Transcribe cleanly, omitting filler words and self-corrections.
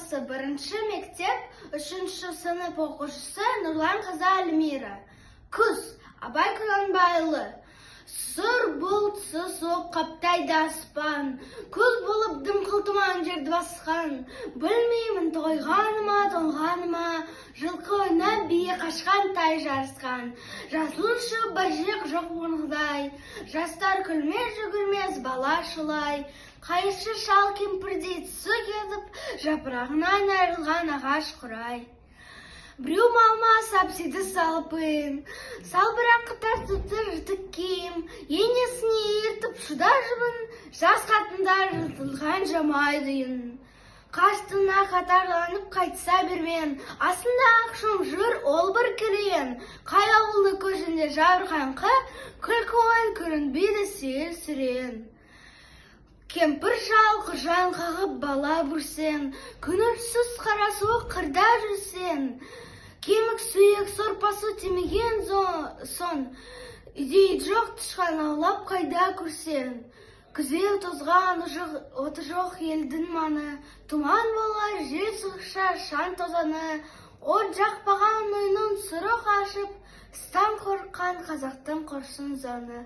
қаласы бірінші мектеп, үшінші сынып оқушысы Нұрлан қызы Альмира. Күз, Абай Құнанбайұлы. Сұр бұлт суық қаптайды аспан, күз болып дымқыл тұман жерді басқан. Білмеймін, тойғаны ма, тоңғаны ма, жылқы ойнап, бие қашқан, тай жарысқан. Жасыл шөп бәжек жоқ бұрынғыдай, жастар күлмес, жүгірмес бала шулай. Қайыршы шал кемпірдей түсі кетіп, жапырағынан айрылған ағаш құрай. Біреу малма сапсиды салып иін, салбыраңқы тартыпты жыртық киім, енесіне ертіп шуда жібін, жас қатындар жыртылған жамайды үйін. Қаштына қатарланып қайтса бермен, астында ақ шым жүр ол бір кілең. Қай ауылдың көшінде жабырқаңқы, күлкі ойын көрінбейді сейіл сүрен. Кемпір шал құржан қағып бала бүрсең, көңілсіз қара суық қырда жүрсең, кемік сүйек сорпасы тимеген соң, үйде ит жоқ, тышқан аулап қайда көрсең. Күзеу тозған, оты жоқ елдің маңы, тұман болар жел соқса шаң тозаңы, от жақпаған үйінің сыры қашып, ыстан қорыққан қазақтың құрсын заңы.